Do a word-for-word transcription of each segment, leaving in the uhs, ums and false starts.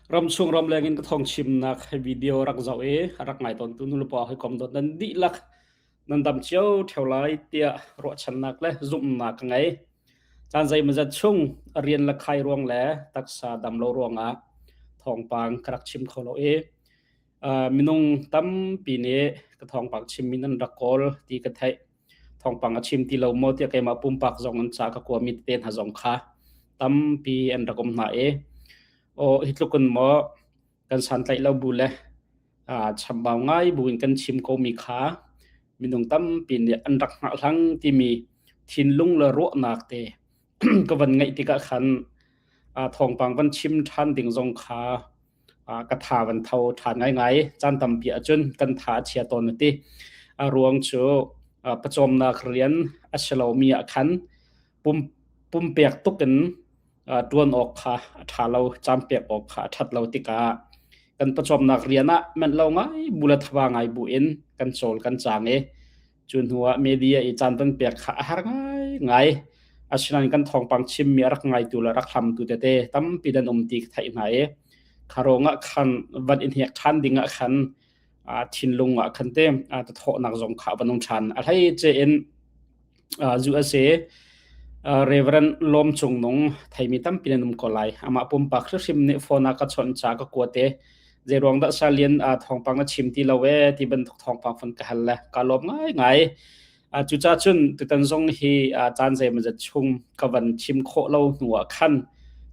Ramchung ramleng in ka thawngchimnak video rak zoh i a rak ngai tawntu nu le pa hoi kom dawt nan dihlak nan dam cio ṭheu lai tiah ruahchannak le zumhnak ka ngei. Caan zeimawzat chung a rian le khai ruang le taksa dam lo ruangah thawngpang ka rak chim kho lo i, aa, minung tampi nih ka thawngpang chimmi nan rak kawl ti ka theih. Thawngpang a chim ti lo maw tiah keimah pumpak zong an ca ka kuami tete hna zong kha tampi an rak um hna i, aw, hi tluk in maw kan santlaih lo bu le, aa, chambau ngai bu in kan chim komi kha minung tampi nih an rak hngalh hlang timi thinlung le ruahnak te ka van ngaih tikah khan, aa, thawngpang van chim ṭhan ding zong kha, aa, ka tha van tho ṭhan ngaingai. Caan tampi ahcun kan tha a chia tawn a ti. A ruang cu, aa, pawcawmnak rian a si lomi ah khan pum, pumpek tuk in, aa, ṭuan awk kha a ṭha lo, caan pek awk kha a ṭhat lo tikah kan pawcawmnak rian ah manh lo ngai bu le thava ngai bu in kan cawl kan cang i, cu hnuah media i caan van pek kha a har ngaingai. Asinain kan thawngpang chimmi a rak ngaitu le rak hlamtu tete tampi nan um ti ka theih hna i, kha ruangah khan van in hek ṭhan dingah khan, aa, thinlung ah khan te, aa, thawhnak zong kha a van um ṭhan. A hleice in, aa, U S A, aa, Reverend Lawm Cung Nung theimi tampi nan um ko lai. Amah pumpak hrimhrim nih phone ah ka chawnh ca ka kuate, zeiruang dah Salian, aa, thawngpang na chim ti lo e ti bantuk thawngpang phone ka hal le ka lawm ngaingai. Aa, cucaah cun tutan zong hi, aa, caan zeimawzat chung ka van chim khawh lo hnu ah khan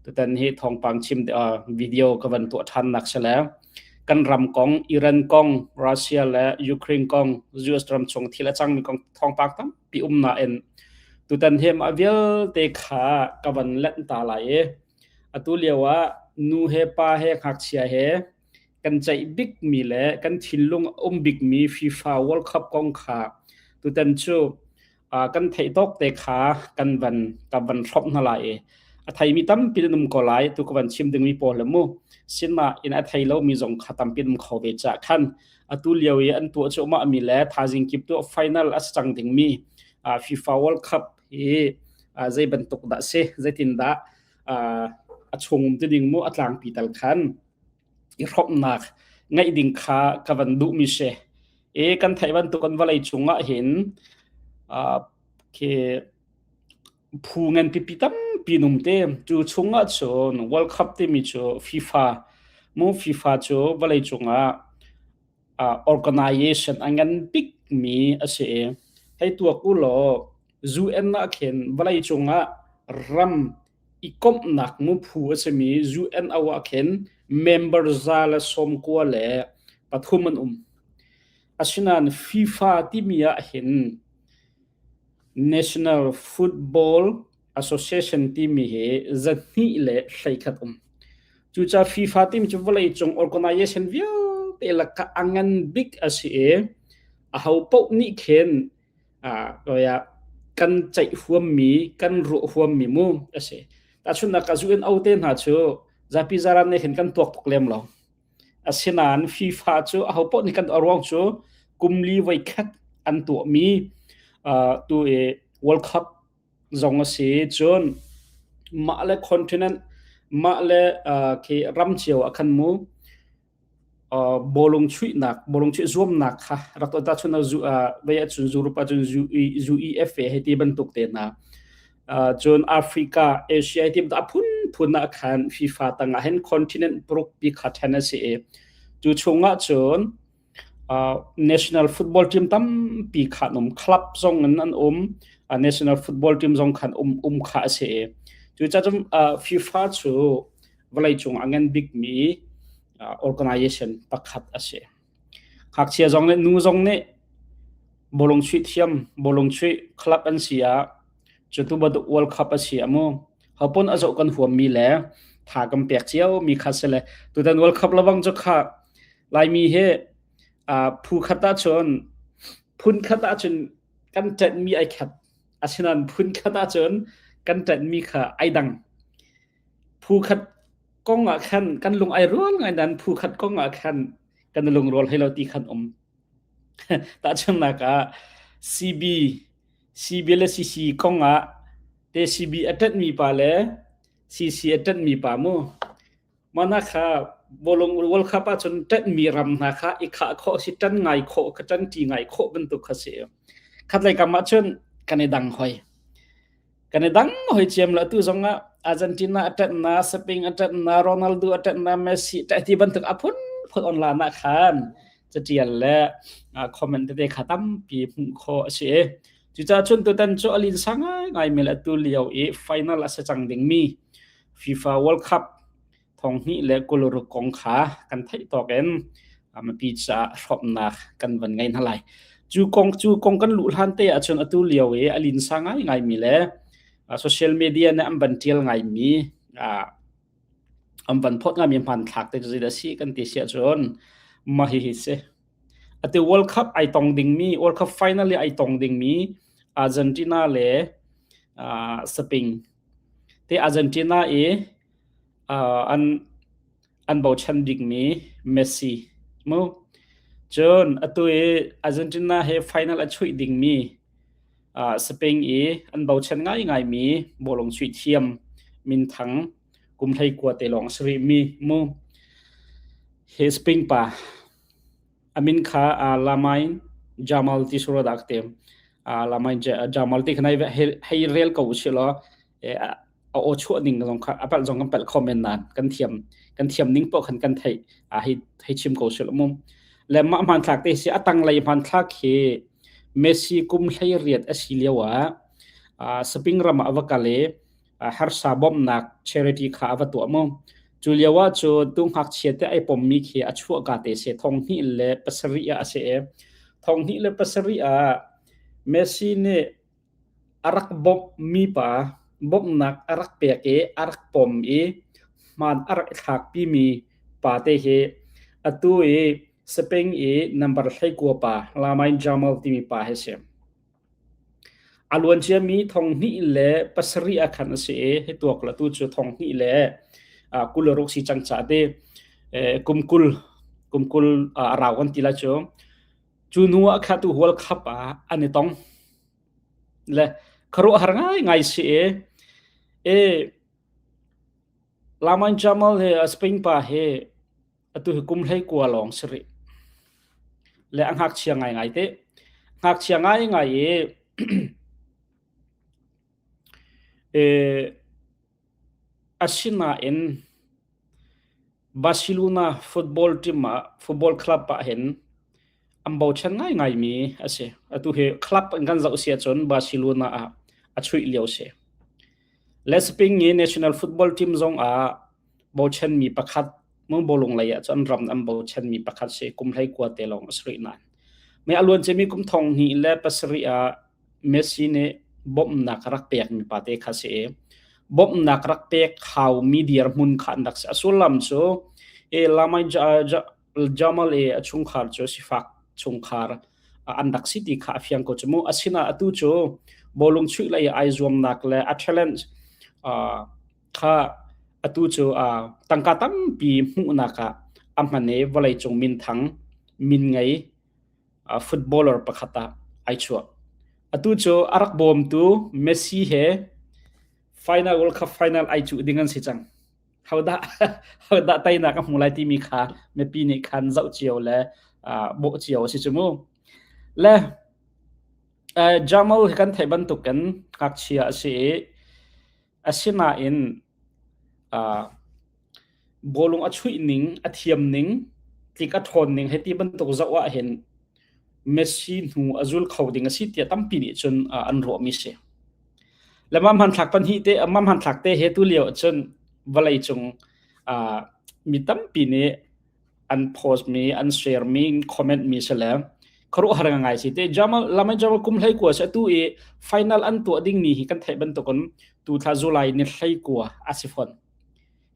tutan hi thawngpang chim, aa, video ka van tuah ṭhannak si le kan ram kong, Iran kong, Russia le Ukraine kong, U S ram chung thil a cangmi kong thawngpang tampi um nain tutan hi mah vialte kha ka van lanh ta lai i, atu lio ah nu he pa he ngakchia he kan ceih bikmi le kan thinlung a um bikmi FIFA World Cup kong kha tutan cu, aa, kan theih tawk te kha kan van, kan van hrawmh hna lai i, a theimi tampi nan um ko lai. Tu ka van chim dingmi pawl le mu, sinain a thei lomi zong kha tampi nan um kho ve caah khan atu lio i an tuah cuahmahmi le thazing kip tu final a si cang dingmi, aa, FIFA World Cup hi, aa, zei bantuk dah si, zeitindah, aa, a chung um ti ding mu, a tlangpi tal khan i hrawmhnak ngaih ding kha ka van duhmi si. E, kan theih bantuk kan vawlei cungah hin, aa, khi phu ngan pipi tampi an um te. Cu chungah cun World Cup timi cu FIFA mu, FIFA cu vawlei cungah, aa, organization a ngan bikmi a si i, hei tuak u law, U N ah khin vawlei cungah ram i komhnak mu phu a simi U N O ah khin member za le sawmkua le pathum an um. Asinain FIFA timi ah hin National Football Association timi hi zahnih le hleikhat um. Cucaah FIFA timi cu vawlei cung organization vialte lakah a ngan bik a si i, aho paoh nih khin, aa, kan ceih huammi, kan ruah huammi mu a si. Tahchunhnak ah U N O te hna cu zapi zaran nih khin kan tuak tuk lem lo. Asinain FIFA cu aho paoh nih kan ruang cu kum li voikhat an tuahmi, aa, tu i World Cup zong a si. Cun mah le continent, mah le, aa, khi ram cio ah kan mu, aa, bawlung chuihnak, bawlung chuih zuamnak kha rak tuah ta cun, aa, vei ahcun Europe ahcun U E, U E F A hei ti bantuk te hna. Aa, cun Africa, Asia hei ti bantuk a phunphun ah khan FIFA tangah hin continent paruk pi kha ṭhen a si i, cu chungah cun, aa, national football team tampi kha an um, club zong in an um, aa, national football team zong khan um, um kha a si i. Cucaah cun, aa, FIFA cu vawlei cung a ngan bikmi, aa, organization pakhat a si. Ngakchia zong nih, nu zong nih bawlung chuih thiam, bawlung chuih club an si ah, cu tu bantuk World Cup a si ah mu, hopon a zoh kan huammi le tha kan pek cio mi kha si le, tutan World Cup le bang cu kha Laimi hi, aa, phu khat ahcun, phun khat ahcun kan ṭanhmi ai khat. Asinain phun khat ahcun kan ṭanhmi kha ai dang. Phu khat kong ah khan kan lung ai rual ngai nain phu khat kong ah khan kan lung rual hei lo ti khan um. Tahchunhnak ah C B, C B le C C kong ah te C B a ṭanhmi pa le C C a ṭanhmi pa mu. Mah kha Bawlung World Cup ah cun ṭanhmi ram hna kha i khah khawh si, ṭan ngai khawh, ka ṭanṭi ngai khawh bantuk kha si. Khatlei kam ah cun kan i dang hoi. Kan i dang hoi ciam lo. Atu zong ah Argentina a ṭanhna, Spain a ṭanhna, Ronaldo a ṭanhna, Messi a ṭanhna ti bantuk a phunphun online ah khan caṭial le, aa, comment tete kha tampi hmuh khawh a si. Cucaah cun tutan cu a linsa ngaingaimi le atu lio i final a si cang dingmi FIFA World Cup thonghnih le kulruk kong kha kan theih tawk in, aa, mipi caah hrawmhnak kan van ngei hna lai. Cu kong, cu kong kan luh hlan te ahcun atu lio i a linsa ngaingaimi le, aa, social media nih an van ṭial ngaimi, aa, an van phawt ngaimi hmanthlak te cu zeidah si kan ti si ahcun mah hihi si. Atu World Cup ai tong dingmi, World Cup final i ai tong dingmi Argentina le, aa, Spain. Te Argentina i, aa, an, an bochan dingmi Messi mu. Cun atu i Argentina he final a chuih dingmi, aa, Spain i an bochan ngaingaimi bawlung chuih thiam minthang kum hleikua te lawng a si rihmi mu. He Spain pa a min kha, aa, Lamine Yamal ti sual dah ka ti. Aa, Lamine Ja-, Yamal ti khan hei, hei, hei rel ko si law, eh, a, a aw chuah ning zong kha, a palh zong kan palh kho men nain kan thiam, kan thiam ning paoh khan kan theih, aa, hei, hei chim ko si law mu. Le mah hmanthlak te si, a tanglei hmanthlak hi Messi kum hleiriat a si lio ah, aa, Spain ram ah a va kal i, aa, harsa bawmhnak charity kha a va tuah mu. Cu lio ah cu tu ngakchia te ai pommi khi a chuah ka te si, thonghnih le pasarih ah a si e. Thonghnih le pasarih ah Messi nih a rak bawmhmi pa, bawmhnak a rak pek i a rak pom i hmaan a rak i thlakpimi pa te hi atu i Spain i nambar hleikua pa Lamine Yamal timi pa hi si. A luanciami thonghnih le pasarih ah khan a si i, hi tuak lo tu cu thonghnih le, aa, kulruk si cang ca te, eh, kum kul, kum kul, aa, a rau kan ti lai cu. Cu hnu ah kha tu World Cup ah an i tong. Le khuaruahhar ngaingai si i, eh, Lamine Yamal he, a Spain pa he, atu hi kum hleikua lawng si rih. Le a ngakchia ngaingai te. Ngakchia ngaingai i, eh, asinain Barcelona football team ah, football club ah hin an bochan ngaingaimi a si. Atu hi club in kan zoh si ahcun Barcelona ah a chuih lio si. Le Spain i national football team zong ah bochanmi pakhat, mu, bawlung lei ah cun ram an bochanmi pakhat si, kum hleikua te lawng a si rih nain. Mi a luanciami kum thonghnih le pasarih ah Messi nih bawmhnak a rak pekmi pa te kha si i, bawmhnak rak pek haumi dirhmun kha an rak si. A sullam cu, eh, Lamine Ja-, Ja-, Yamal i a chungkhar cu sifak chungkhar, aa, an rak si ti kha a fiang ko cu mu. Asinain atu cu bawlung chuih lei i ai zuamnak le a talent, aa, kha atu cu, aa, tangka tampi hmuhnak ah a hman i vawleicung minthang, min ngei, aa, footballer pakhat ah ai chuah. Atu cu a rak bawmtu Messi he final, World Cup final ai cuh ding an si cang. Hodah, hodah teinak a hmu lai timi kha mipi nih khan zoh cio le, aa, bawh cio a si cu mu. Le, aa, Yamal hi kan theih bantukin ngakchia a si i, asinain, aa, bawlung a chuih ning, a thiam ning, tlik a ṭhawn ning hei ti bantuk zoh ah hin Messi hnu a zul kho ding a si tiah tampi nih cun, aa, an ruahmi si. Le mah hmanthlak pahnih te, mah hmanthlak te he tu lio cun vawleicung, aa, mi tampi nih an post mi, an share mi, an comment mi si le khuaruahhar ngaingai si te. Yamal, Lamine Yamal kum hleikua si, atu i final an tuah dingmi hi kan theih bantukin tu thla July ni hleikua a si fawn.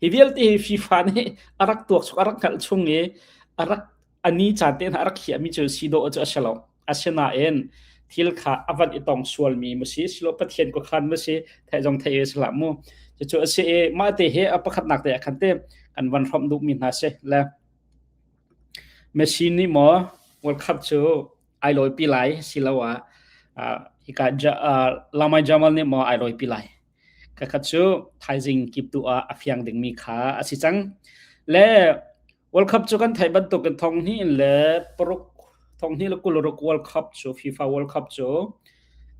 Hi vialte hi FIFA nih a rak tuak chung, a rak hngalh chung i a rak, a ni caan te hna a rak khiahmi cu si dawh cu a si lo. Asinain thil kha a van i tong sualmi maw si, si lo Pathian kua khan maw si, theih zong theih ve si hlah mu. Cucu a si i, mah te he a pakhatnak te ah khan te kan van hrawmh duhmi hna si le Messi nih maw World Cup cu ai lawipi lai, si lo ah, aa, hika Ja-, aa, Lamine Yamal nih maw ai lawipi lai. Ka khat cu thaizing kip tu ah a fiang dingmi kha a si cang. Le World Cup cu kan theih bantukin thonghnih le paruk, thonghnih le kulruk World Cup cu, FIFA World Cup cu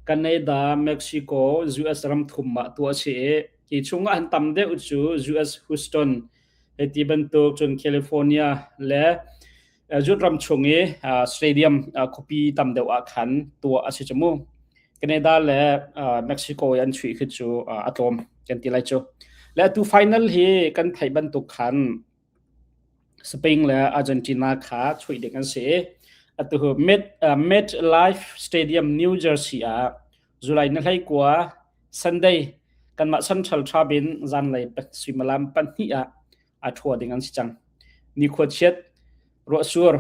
Canada, Mexico, U S ram thum ah tuah a si i, hi chungah hin tam deuh cu U S Houston, hei ti bantuk cun California le, eh, zut ram chung i, ah, stadium, ah, khuapi tam deuh ah khan tuah a si cu mu. Canada le, ah, Mexico i an chuih khi cu, ah, a tlawm kan ti lai cu. Le atu final hi kan theih bantuk khan Spain le Argentina kha chuih ding an si. Atu Met, ah, MetLife Stadium, New Jersey ah July ni hleikua Sunday, kanmah Central Time in zanlei suimilam pahnih ah a ṭhuah ding an si cang. Nikhua chiat ruahsur,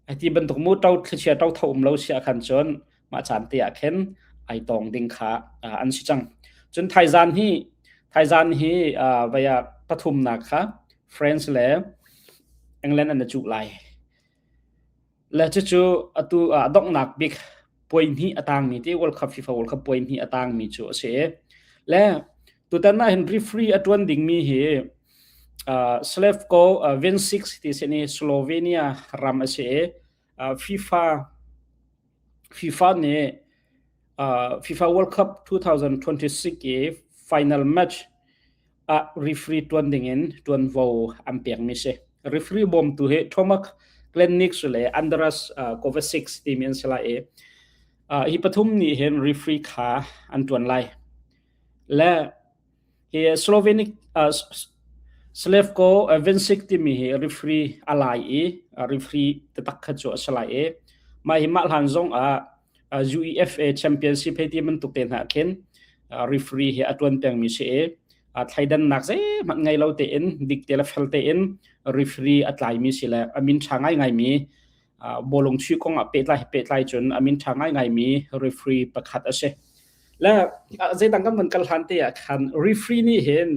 hei ti bantuk mu ṭo thlichia ṭo tho um lo si ah khan cun mah caan te ah khin aa tong ding kha, ah, an si cang. Cun thaizan hi, thaizan hi, ah, vaya pathumnak kha France le England an i cuh lai. Le cucu atu, ah, a donghnak bik puai hnih a tangmi ti, World Cup, FIFA World Cup puai hnih a tangmi cu a si. Le tutan ah hin referee a ṭuan dingmi hi, ah, Slavko, ah, Vincic ti si ni, Slovenia ram a si. Ah, FIFA, FIFA nih, ah, FIFA World Cup two thousand twenty-six i final match ah referee ṭuan dingin ṭuanvo an pekmi si. Referee bawmtu hi Tomac Klemnic le Andras, ah, Kovacic timi an si lai i, ah, hi pathum nih hin referee kha an ṭuan lai. Le hi Slovenic, ah, S-, S-, Slavko, ah, Vincic timi hi referee a lai i, ah, referee taktak kha cu a si lai i, mah hi mah hlan zongah, ah, UEFA Championship hei ti bantuk te hna khin, ah, referee hi a ṭuan pengmi si i, ah, thleidannak zeihmanh ngei lo tein, dik te le fel tein referee a tlaimi si le a min ṭha ngaingaimi, ah, bawlung chuih kong ah pehtlai, pehtlai cun a min ṭha ngaingaimi referee pakhat a si. Le, ah, zeitang kan van kal hlan te ah khan referee nih hin,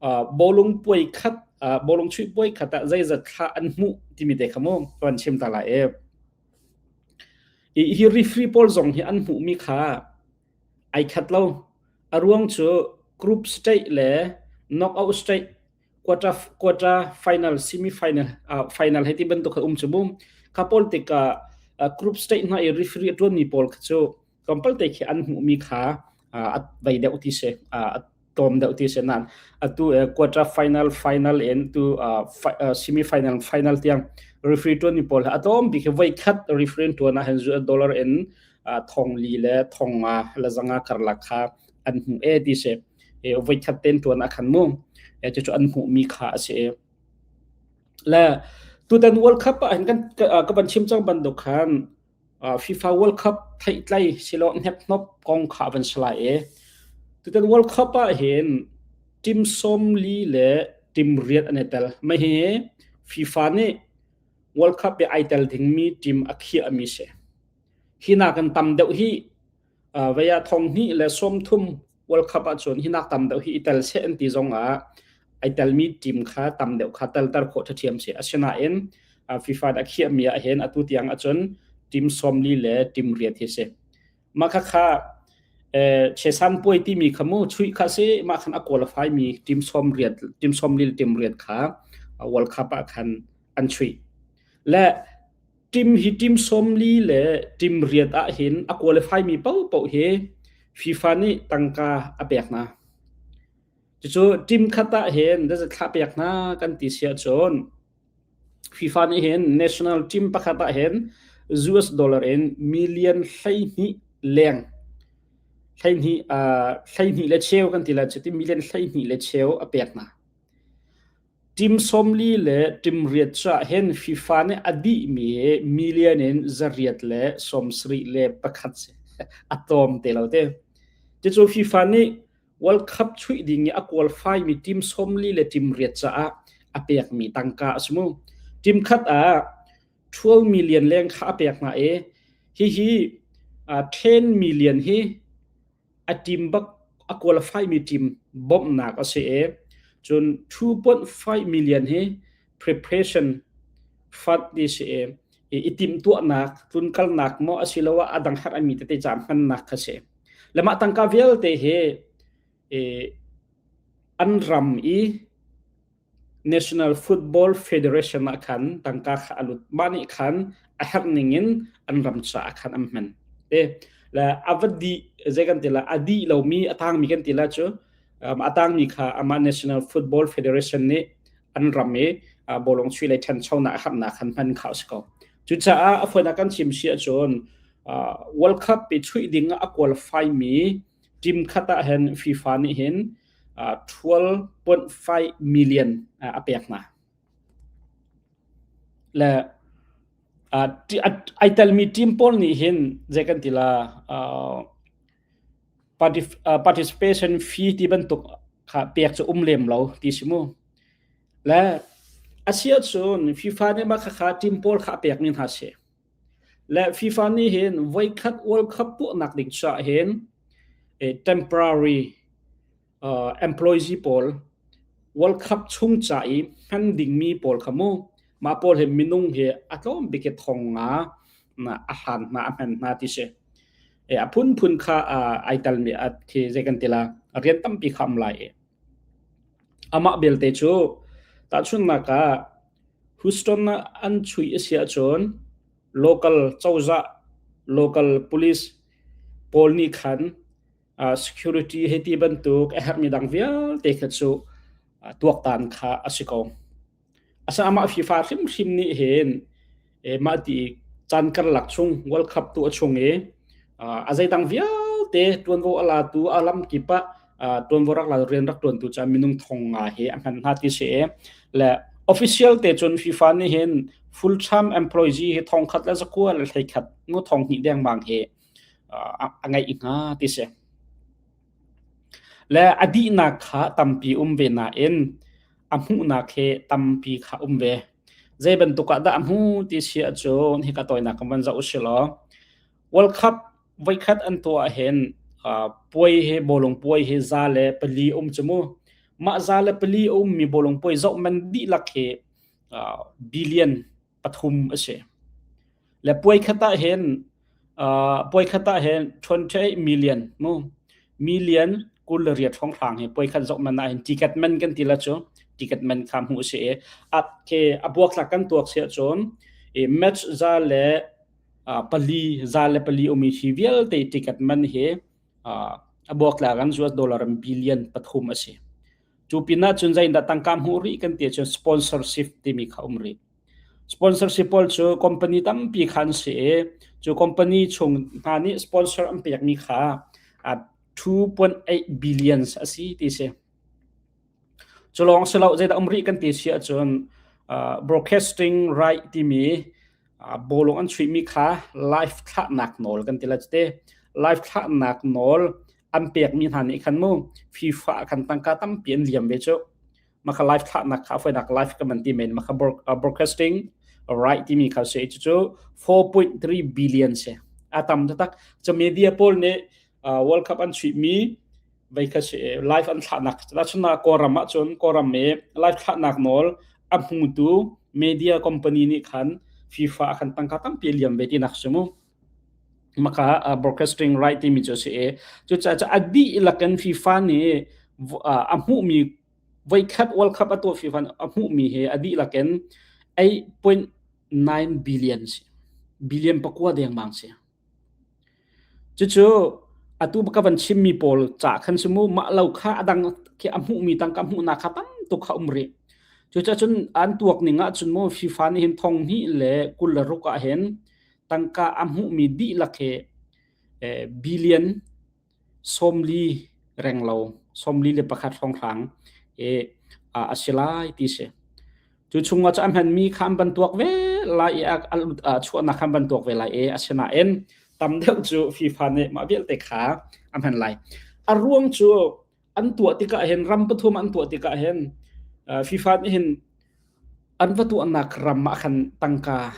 ah, bawlung puai khat, ah, bawlung chuih puai khat ah zeizat thla an hmuh timi te kha mu kan chim ta lai e. I, hi referee pawl zong hi an hmuhmi kha aa khat lo. A ruang cu group stage le knockout stage, quarter, quarter final, semi final, ah, final hei ti bantuk kha um cu mu. Kha pawl tikah, ah, group stage hna i referee a ṭuanmi pawl kha cu tlawmpal te khi an hmuhmi kha, ah, a vei deuh ti si, ah, a tlawm deuh ti si nan. Atu, eh, quarter final, final in tu, ah, fi-, ah, semi final, final tiang referee ṭuanmi pawl a tlawm bik hi voikhat referee ṭuan ah hin U S dollar in, ah, thong li le thong nga le zanga karlak kha an hmuh e ti si. Eh, voikhat tein ṭuan ah khan mu. Eh, cucu an hmuhmi kha a si e. Le tutan World Cup ah hin kan, ka, ah, ka van chim cang bantuk khan, ah, FIFA World Cup theihtlai si lo, hnephnop kong kha a van si lai e. Tutan World Cup ah hin team sawmli le team riat an i tel. Mah hi FIFA nih World Cup i aa tel dingmi team a khiahmi si. Hi nakin tam deuh hi, ah, vaya thonghnih le sawmthum World Cup ah cun hi nak tam deuh hi i tel seh an ti zongah aa telmi team kha tam deuh kha telter khawh ṭhaṭhiam si. Asinain, ah, FIFA nih a khiahmi ah hin atu tiang ah cun team sawmli le team riat hi si. Mah kha kha, eh, chesan puai timi kha mu, chuih kha si, mah khan a qualify mi team sawmriat, team sawmli le team riat kha, ah, World Cup ah khan an chuih. Le team hi team sawmli le team riat ah hin a qualify mi paohpaoh hi FIFA nih tangka a pek hna. Cucu team khat ah hin zeizat thla pek hna kan ti si ahcun FIFA nih hin national team pakhat ah hin U S dollar in million hleihnih leng, hleihnih, ah, hleihnih le cheu kan ti lai cu ti, million hleihnih le cheu a pek hna. Team sawmli le team riat cu ah hin FIFA nih a dihmi hi million in zariat le sawmsarih le pakhat si. A tlawm te lo te. Cucu FIFA nih World Cup chuih ding i a qualify mi team sawmli le team riat caah a pekmi tangka a si mu. Team khat ah twelve million leng kha a pek hna i, hihi, ah, ten million hi a team bak, a qualify mi team bawmhnak a si e. Cun two point five million hi preparation fund ti si e. I, i timhtuahnak, tlunkalnak maw asiloah a dang herh a mi tete caah hmannak kha si. Le mah tangka vialte hi, eh, an ram i National Football Federation ah khan tangka kha a lut mah nih khan a herh ningin an ram caah khan an hman. Te, le a va dih, zei kan ti la, a dih lomi, a tangmi kan ti la cu, um, a tangmi kha amah National Football Federation nih an ram i, uh, bawlung chuih lei ṭhanchonak a herhnak khan hman kha a si ko. Cucaah a fawinak kan chim si ahcun, uh, World Cup i chuih ding ah a qualify mi team khat ah hin FIFA nih hin, uh, twelve point five million, uh, a pek hna. Le, uh, ti-, a, aa telmi team pawl nih hin zei kan ti la, uh, partif-, uh, participation fee ti bantuk kha pek cu um lem lo ti si mu. Le a si ahcun FIFA nih mah kha, kha team pawl kha a pekmi hna si. Le FIFA nih hin voikhat World Cup tuahnak ding caah hin, eh, temporary, uh, employee pawl, World Cup chung ca i hman dingmi pawl kha mu, mah pawl hi minung hi a tlawm bik i thong nga, na, a hlan hna, a hman hna ti si. Eh, a phunphun kha, uh, aa telmi a khi zei kan ti la, rian tampi kha um lai i. Amah belte cu tahchunhnak ah Houston ah an chuih a si ahcun local cozah, local police pawl nih khan, ah, security hei ti bantuk a herhmi dang vialte kha cu, ah, tuaktan kha a si ko. Asinain amah FIFA hrimhrim nih hin, eh, mah ti caan karlak chung World Cup tu a chung i, ah, a zeidang vialte ṭuanvo a latu, a lam kip ah, ah, ṭuanvo rak la rian rak ṭuantu ca minung thong nga hi a hman hna ti si i, le official te cun FIFA nih hin full time employee hi thongkhat le zakua le hleikhat mu thonghnih dengmang hi, ah, a, a ngeih hnga ti si. Le a dihnak kha tampi um ve nain a hmuhnak hi tampi kha um ve. Zei bantuk ah dah a hmu ti si ahcun hika tawinak kan van zoh u si law. World Cup voikhat an tuah ah hin, aa, puai hi, bawlung puai hi za le pali a um cu mu. Mah za le pali a ummi bawlung puai zohman dihlak hi, aa, billion pathum a si. Le puai khat ah hin, aa, puai khat ah hin twenty eight million mu. Million kul le riat hrawnghrang hi puai khat zohman ah hin ticket man kan ti la cu, ticket man kha hmuh a si i. A, khi a buaktlak kan tuak si ahcun, i, match za le, aa, pali, za le pali ummi hi vialte ticket man hi, aa, a buaktlak kan US dollar billion pathum a si. Cu pinah cun zeidah tangka hmuh rih kan ti ahcun sponsorship timi kha um rih. Sponsorship pawl cu company tampi kha an si i, cu company chung hna nih sponsor an pekmi kha, aa, two point eight billions a si ti si. Cu lawng si lo, zeidah um rih kan ti si ahcun, aa, broadcasting right timi, aa, bawlung an chuihmi kha live thlahnak nawl kan ti lai cu te. Live thlahnak nawl an pekmi hna nih khan mu FIFA ah khan tangka tampi an liam ve cu. Mah kha live thlahnak kha a fawinak live kan ti men, mah kha broad-, aa, broadcasting right timi kha si i, cucu four point three billion si. A tam taktak. Cu media pawl nih, aa, World Cup an chuihmi voikhat si i, live an thlahnak. Tahchunhnak Kawlram ahcun, Kawlram i live thlahnak nawl a hmutu media company nih khan FIFA ah khan tangka tampi a liam ve tinak si mu. Mah kha, aa, broadcasting right timi cu si i. Cucaah cu a dihlak in FIFA nih vo-, aa, a hmuhmi, voikhat World Cup a tuah FIFA nih a hmuhmi hi a dihlak in eight point nine billion si. Billion pakua dengmang si. Cucu atu ka van chimmi pawl ca khan si mu, mah lo kha a dang khi a hmuhmi tangka hmuhnak kha tam tuk kha um rih. Cucaah cun an tuak ning ah cun mu FIFA nih hin thonghnih le kul le ruk ah hin tangka a hmuhmi dihlak hi, eh, billion sawmli renglo, sawmli le pakhat hrawnghrang, eh, a, a si lai ti si. Cu chungah cu a hmanmi kha an bantuak ve lai i, a, a, a chuahnak kha an bantuak ve lai i, asinain tam deuh cu FIFA nih mah vialte kha a hman lai. A ruang cu an tuah tikah hin, ram pathum an tuah tikah hin, aa, FIFA nih hin an va tuahnak ram ah khan tangka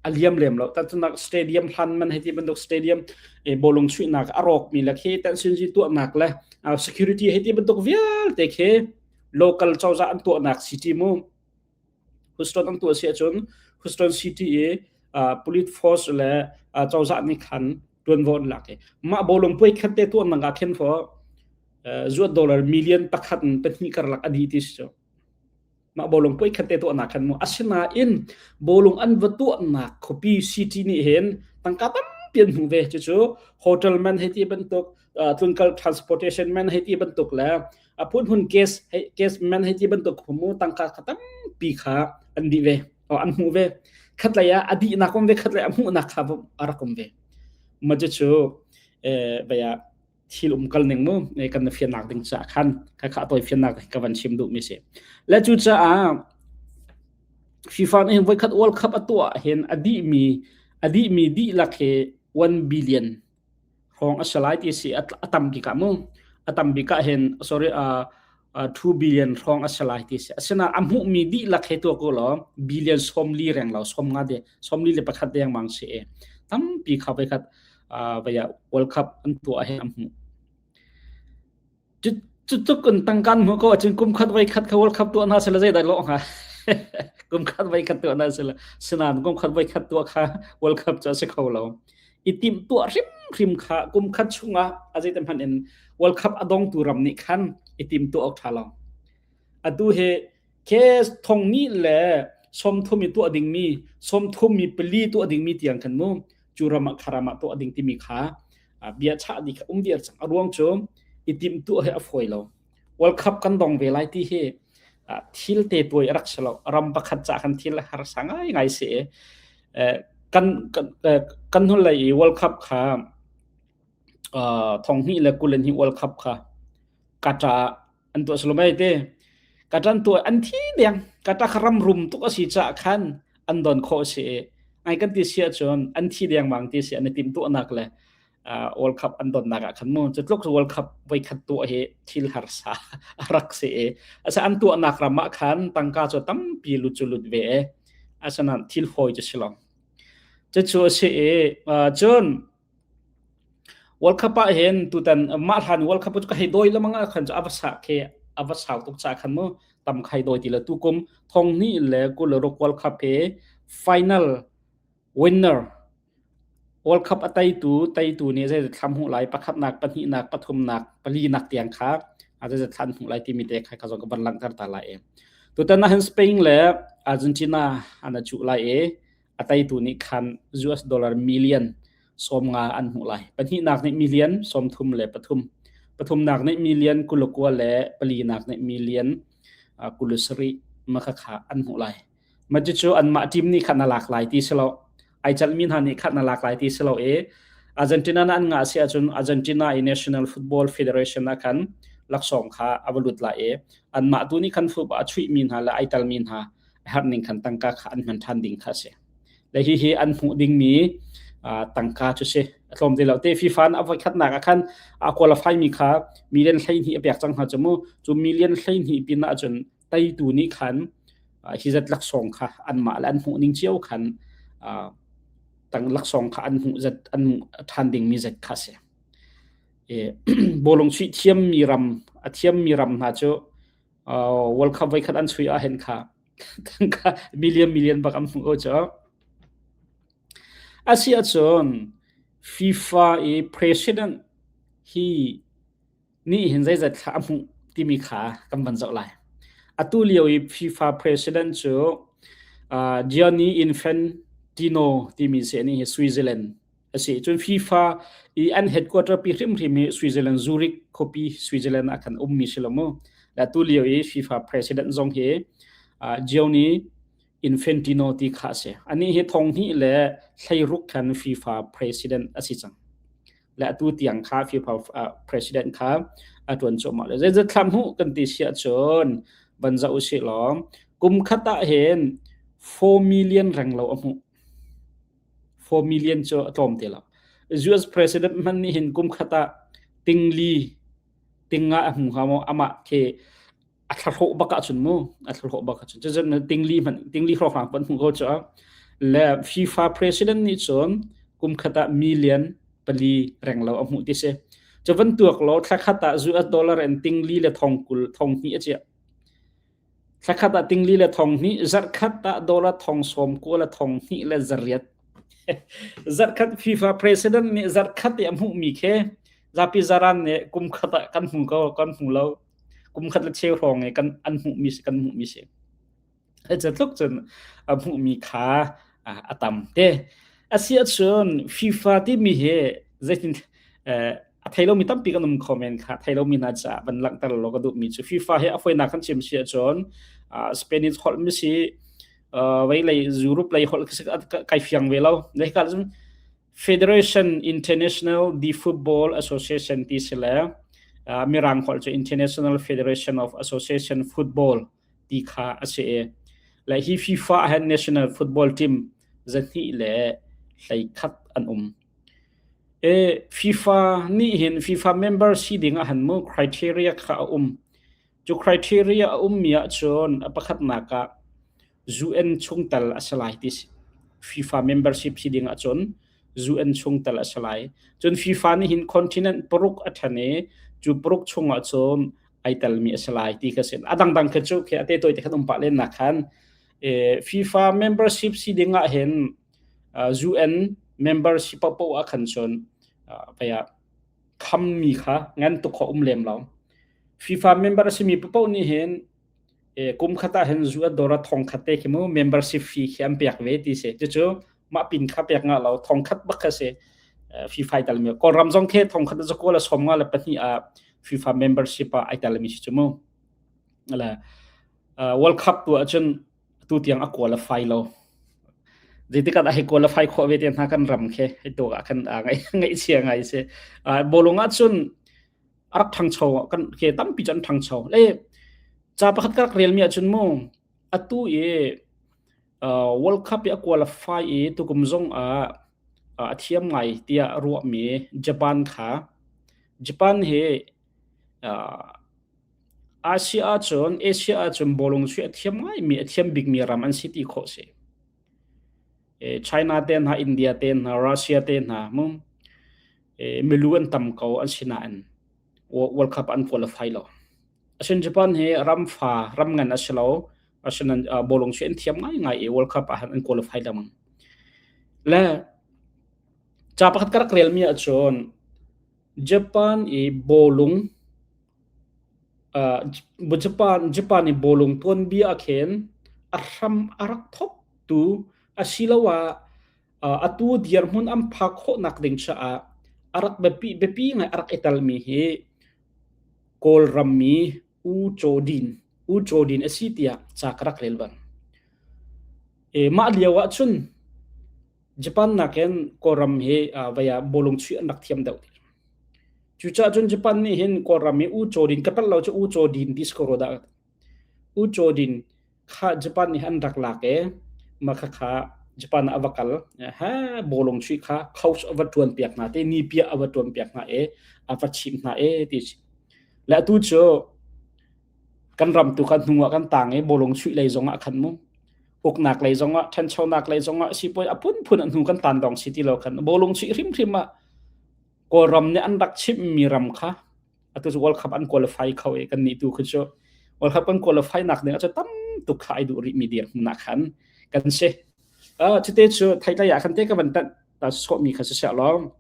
a liam lem lo. Tahchunhnak stadium hlan man hei ti bantuk stadium, eh, bawlung chuihnak a rawkmi le khi tensinji tuahnak le, aa, security hei ti bantuk vialte khi local cozah an tuahnak city mu. Houston an tuah si ahcun Houston City i, aa, police force le, aa, cozah nih khan ṭuanvo an lak i. Mah bawlung puai khat te tuahnak ah khin fo, aa, US dollar million pakhat in pahnih karlak a dih ti si cu. Mah bawlung poi khat te tuahnak khan mu. Asinain bawlung an va tuahnak khuapi city nih hin tangka tampi an hmuh ve. Cucu hotel man hei ti bantuk, ah, tlunkal transportation man hei ti bantuk le a phunphun gas hei, gas man hei ti bantuk khuamu tangka kha tampi kha an dih ve. Oh, an hmuh ve. Khatlei ah a dihnak om ve, khatlei a hmuhnak kha a rak om ve. Mah cucu, eh, baya thil um kal ning mu, eh, kan na fiannak ding caah khan, kha kha a tawi fiannak ding ka van chim duhmi si. Le cucaah FIFA nih hin voikhat World Cup a tuah hin a dihmi, a dihmi dihlak hi one billion hrawng a si lai ti si, a, a tam bik ah mu. A tam bik ah hin, sorry, a, a, two billion hrawng a si lai ti si. Asinain a hmuhmi dihlak hi tuak u law, billion sawmli reng lo, sawmnga de, sawmli le pakhat deng mang si e. Tampi kha voikhat, a, baya World Cup an tuah hin a hmuh. Cu, cucuk in tangka an hmuh ko, acun kum khat voikhat kha World Cup tuah hna sila zeidah lawh hnga. Kum khat voikhat tuah hna sila. Sinain kum khat voikhat tuah kha World Cup cu a si kho lo. I timhtuah hrimhrim kha kum khat chungah a zeite hmanh in World Cup a dongtu ram nih khan i timhtuah awk ṭha lo. Atu he case thong hnih le sawmthum i tuah dingmi, sawmthum mi pali tuah dingmi tiang khan mu, cu ram ah kha ram ah tuah ding timi kha, ah, bia chah dih kha um viar cang. A ruang cu i timhtuah he a fawi lo. World Cup kan dong ve lai ti hi, ah, thil te tuai a rak si lo. Ram pakhat caah khan thil harsa ngaingai si e. Eh, kan, kan, eh, kan hnulei i World Cup kha, ah, thong hnih le kul le hnih World Cup kha Qatar ah an tuah si lo maw te. Qatar an tuah an thi deng. Qatar kha ram rum tuk a si caah khan an don khawh si e. Ngai kan ti si ahcun an thi deng mang ti si an i timhtuahnak le, ah, World Cup an donnak ah khan mu. Cutluk World Cup voikhat tuah hi thil harsa a rak si e. Asinain an tuahnak ram ah khan tangka cu tampi lut cu lut ve e. Asinain thil hawi cu si lo. Cucu a si e. Ah, cun World Cup ah hin tutan, mah hlan World Cup cu ka hei dawi lengmang ah khan cu a va sa khi, a va sau tuk caah khan mu, tam kha hei dawi ti lo. Tukum thong hnih le kul le ruk World Cup hi final winner, World Cup a teitu, teitu nih zeizat thla hmuh lai, pakhatnak, pahnihnak, pathumnak, palinak tiang kha, a zeizat thla an hmuh lai timi te kha, kha zong ka van langhter ta lai e. Tutan ah hin Spain le Argentina an a cuh lai e, a teitu nih khan U S dollar million sawmnga an hmuh lai. Pahnihnak nih million sawmthum le pathum. Pathumnak nih million kul le kua le palinak nih million, ah, kul le sarih mah kha kha an hmuh lai. Mah cucu anmah team nih khan a lak lai ti si lo. Aa calhmi hna nih khan a lak lai ti si lo e. Argentina nih an ngah si ahcun Argentina i National Football Federation ah khan laksawng kha a va lut lai e. Anmah tu nih khan futbol a chuihmi hna le aa calhmi hna a herh ning khan tangka kha an hman ṭhan ding kha a si. Le hihi an hmuh dingmi, aa, tangka cu si. A tlawm te lo te FIFA nih a voikhatnak ah khan a qualify mi kha million hleihnih a pek cang hna cu mu. Cu million hleihnih pinah cun teitu nih khan, aa, hi zat laksawng kha anmah le an hmuh ning cio khan, aa, tang laksawng kha an hmuh zat, an hmuh ṭhan dingmi zat kha a si. E, bawlung chuih thiammi ram, a thiammi ram hna cu, aa, World Cup voikhat an chuih ah hin kha tangka million million bak an hmuh ko cu. A si ahcun FIFA i president hi nih hin zeizat thla a hmuh timi kha kan van zoh lai. Atu lio i FIFA president cu, aa, Gianni Infantino timi si, nih hi Switzerland a si. Cun FIFA i an headquarter pi hrimhrim hi Switzerland, Zurich khuapi Switzerland ah khan ummi si lo mu. Le atu lio i FIFA president zong hi, aa, Gianni Infantino ti kha a si. Anih hi thong hnih le hleiruk khan FIFA president a si cang. Le atu tiang kha FIFA, ah, president kha a ṭuan cuahmah le zeizat thla hmuh kan ti si ahcun van zoh u sih law, kum khat ah hin four million reng lo a hmuh. Four million cu a tlawm te lo. U S president hmanh nih hin kum khat ah tingli, ting nga a hmu hnga maw? Amah khi a thla hlawh bak ahcun mu, a thla hlawh bak ahcun. Cucun tingli hmanh, tingli hrawhhlang pah hmuh ko cu. Le FIFA president nih cun kum khat ah million pali reng lo a hmuh ti si. Cu van tuak law, thla khat ah U S dollar in tingli le thong kul, thong hnih a ciah. Thla khat ah tingli le thong hnih, zarh khat ah dollar thong sawm kua le thong hnih le zariat. Zarh khat FIFA president nih zarh khat i a hmuhmi khi zapi zaran nih kum khat ah kan hmu ko, kan hmu lo. Kum khat le cheu hrawng i kan, an hmuhmi si, kan hmuhmi si. Hei catluk cun a hmuhmi kha a tam te. A si ahcun FIFA timi hi zeitin a thei lomi tampi kan um, comment kha thei lomi hna caah van langhter law ka duhmi cu FIFA hi a fawinak kan chim si ahcun Spanish holh mi si, vei lei Europe lei holh ka si, ka, ka, kai fiang ve lo. Lei ka cun Federation International de Football Association ti si le, Mirang holh cu International Federation of Association Football ti kha a si e. Le hi FIFA ah hin national football team zahnih le hleikhat an um. E, FIFA nih hin FIFA member si dingah hin mu criteria kha a um. Cu criteria a ummi ahcun a pakhatnak ah U N chungtel a si lai ti si. FIFA membership si dingah cun U N chungtel a si lai. Cun FIFA nih hin continent paruk a ṭhen i cu paruk chungah cun aa telmi a si lai ti kha si. A dangdang kha cu khi a te tawi te khan um pah lennak khan, eh, FIFA membership si dingah hin, ah, U N membership paohpaoh ah khan cun, ah, paya khammi kha ngan tuk kho um lem lo. FIFA member a simi paohpaoh nih hin, eh, kum khat ah hin U S dollar thongkhat te khi mu membership fee khi an pek ve ti si. Cucu mah pin kha pek ngah lo, thongkhat bak kha si, eh, FIFA aa telmi. Kawlram zong khi thongkhat zakua le sawmnga le pahnih ah FIFA membership ah aa telmi si cu mu. Le, eh, World Cup tu ahcun tu tiang a qualify lo. Zeitikah dah hei qualify khawh ve te hna kan ram khi hei tu ah kan, ah, ngai, ngaihchia ngai si. Ah, bawlung ahcun a rak ṭhangcho, kan ke tampi cu an ṭhangcho. Le, ca pakhat ka rak relmi ahcun mu, atu i, ah, World Cup i a qualify i tukum zong ah, ah, a thiam ngai tiah ruahmi Japan kha, Japan hi, ah, Asia ahcun, Asia ahcun bawlung chuih a thiam ngaimi, a thiam bikmi ram an si ti khawh si. Eh, China te hna, India te hna, Russia te hna, mu, eh, milu an tam ko an si nain Wo-, World Cup an qualify lo. Asin Japan hi ram fa, ram ngan a si lo, asin an, ah, bawlung chuih an thiam ngaingai i World Cup ah an qualify lengmang. Le ca pakhat ka rak relmi ahcun Japan i bawlung, ah, Japan, Japan i bawlung tuanbia ah khin a hram a rak thawktu asiloah, ah, atu dirhmun an phak khawhnak ding caah a rak biapi, biapi ngai a rak aa telmi hi Kawlram mi U Caw Din, U Caw Din a si tiah ca ka rak rel bang. Eh, mah lio ahcun Japan nakin Kawlram hi, ah, vaya bawlung chuih an rak thiam deuh ti. Cucaah cun Japan nih hin Kawlram hi U Caw Din ka palh lo cu U Caw Din ti si ko dah. U Caw Din kha Japan nih an rak lak e, mah kha kha Japan ah a va kal, ha, bawlung chuih kha coach a va ṭuan piak hna te, nipi ah a va ṭuan piak hna e, a va chimh hna e ti si. Le atu cu kan ram tu kha hnu ah kan tang i bawlung chuih lei zongah khan mu, uknak lei zongah, ṭhanchonak lei zongah, sipuai a phunphun ah hnu kan tan dong si ti lo khan bawlung chuih hrimhrim ah Kawlram nih an rak chimhmi ram kha atu cu World Cup an qualify kho i kan nih tu kha cu World Cup kan qualify nak ding ah cu tam tuk kha aa duh rihmi dirhmun ah khan kan si. Ah, cute cu theitlai ah khan te ka van tan ta sawhmi kha si seh law.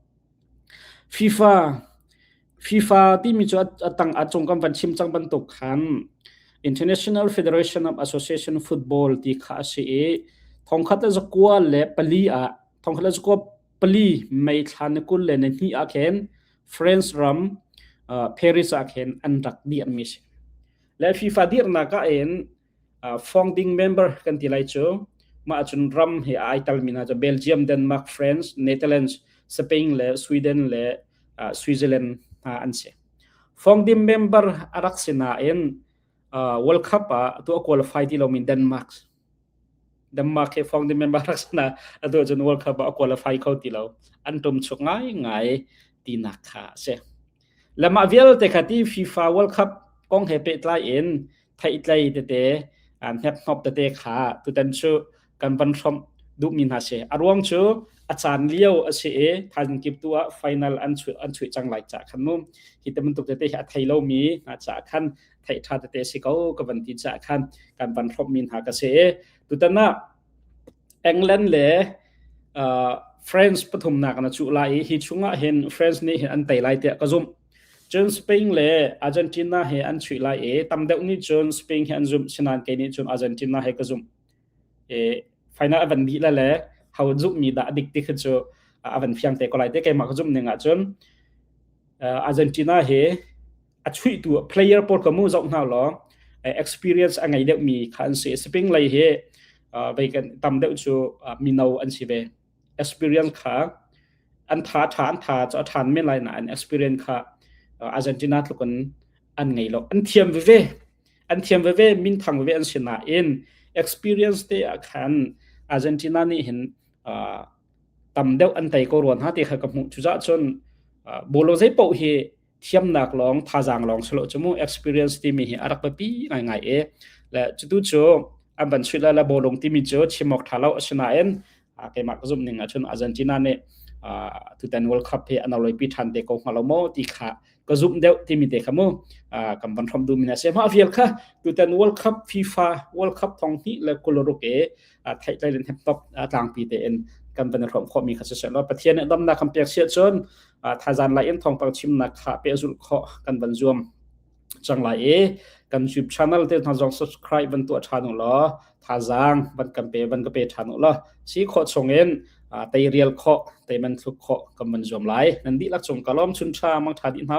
FIFA, FIFA timi cu a, a tang a cung kan van chim cang bantuk khan International Federation of Association Football ti kha a si i thongkhat le zakua le pali ah, thongkhat le zakua pali May thla ni kul le ni hnih ah khin France ram, ah, Paris ah khin an rak dirhmi si. Le FIFA dirhnak ah in, ah, founding member kan ti lai cu, mah cun ram he a aa telmi hna cu Belgium, Denmark, France, Netherlands, Spain le Sweden le, ah, Switzerland hna an si. Founding member a rak si nain, ah, World Cup ah tu a qualify ti lomi Denmark. Denmark he founding member rak si nain atu cun World Cup ah a qualify kho ti lo. An ṭumchuk ngaingai tinak kha a si. Le mah vialte kha ti FIFA World Cup kong he pehtlai in theihtlai tete, ah, hnekhnop tete kha tutan cu kan van hrawmh duhmi hna si. A ruang cu a caan lio a si i, thazin kip tu ah final an chuih, an chuih cang lai caah khan mu. Hi te bantuk tete hi a thei lomi hna caah khan theih ṭha tete a si ko ka van ti caah khan kan van hrawmhmi hna ka si i, tutan ah England le, ah, France pathumnak an cuh lai i, hi chungah hin France nih hin an tei lai tiah ka zumh. Cun Spain le Argentina he an chuih lai i, tam deuh nih cun Spain he an zumh, sinain kei nih cun Argentina he ka zumh. eh, final a van dih la le, hau zumh mi dah a dik ti kha cu, ah, a van fiang te ko lai te, keimah ka zumh ning ah cun, ah, Argentina hi a chuihtu player pawl ka mu zoh hna law, eh, experience a ngei deuh mi kha an si. Spain lei hi, ah, vei kan tam deuh cu, ah, mino an si ve. Experience kha an tha, tha, an tha cu a than men lai nain experience kha, uh, Argentina tluk in an ngei lo. An thiam veve, an thiam veve, min thang veve an si nain experience te ah khan Argentina nih hin, uh, tam deuh an tei ko rua hna ti kha ka hmuh. Cucaah cun, uh, bawlung zeipaoh hi thiamnak lawng, thazaang lawng si lo cu mu, experience timi hi a rak biapi ngaingai e. Le cutu cu an van chuih lai le bawlung timi cu chim awk ṭha lo a si nain, aa, keimah ka zumh ning ahcun Argentina nih, aa, tutan World Cup hi an lo loipi ṭhan te ko hnga lo maw ti kha ka zumh deuh timi te kha mu, aa, kan van hrawm duhmi a si. Mah vial kha tutan World Cup, FIFA World Cup thong hnih le kul ruk e, aa, theih tlai le hnemthawk, aa, tlangpi tein kan van hrawm khawhmi kha siseh law, Pathian nih damnak kan pek si ahcun, aa, thazan lai in thawngpang chimnak kha pehzulh khawh kan van zuam cang lai i, kan YouTube channel te hna zong subscribe van tuah ṭhan u law, thazaang van kan pe, van ka pe ṭhan u law, si khawh chungin, aa, tei rial khawh, tei man thluk khawh kan van zuam lai. Nan dihlak cung ka lawm chun ṭha mang ṭha dih hna.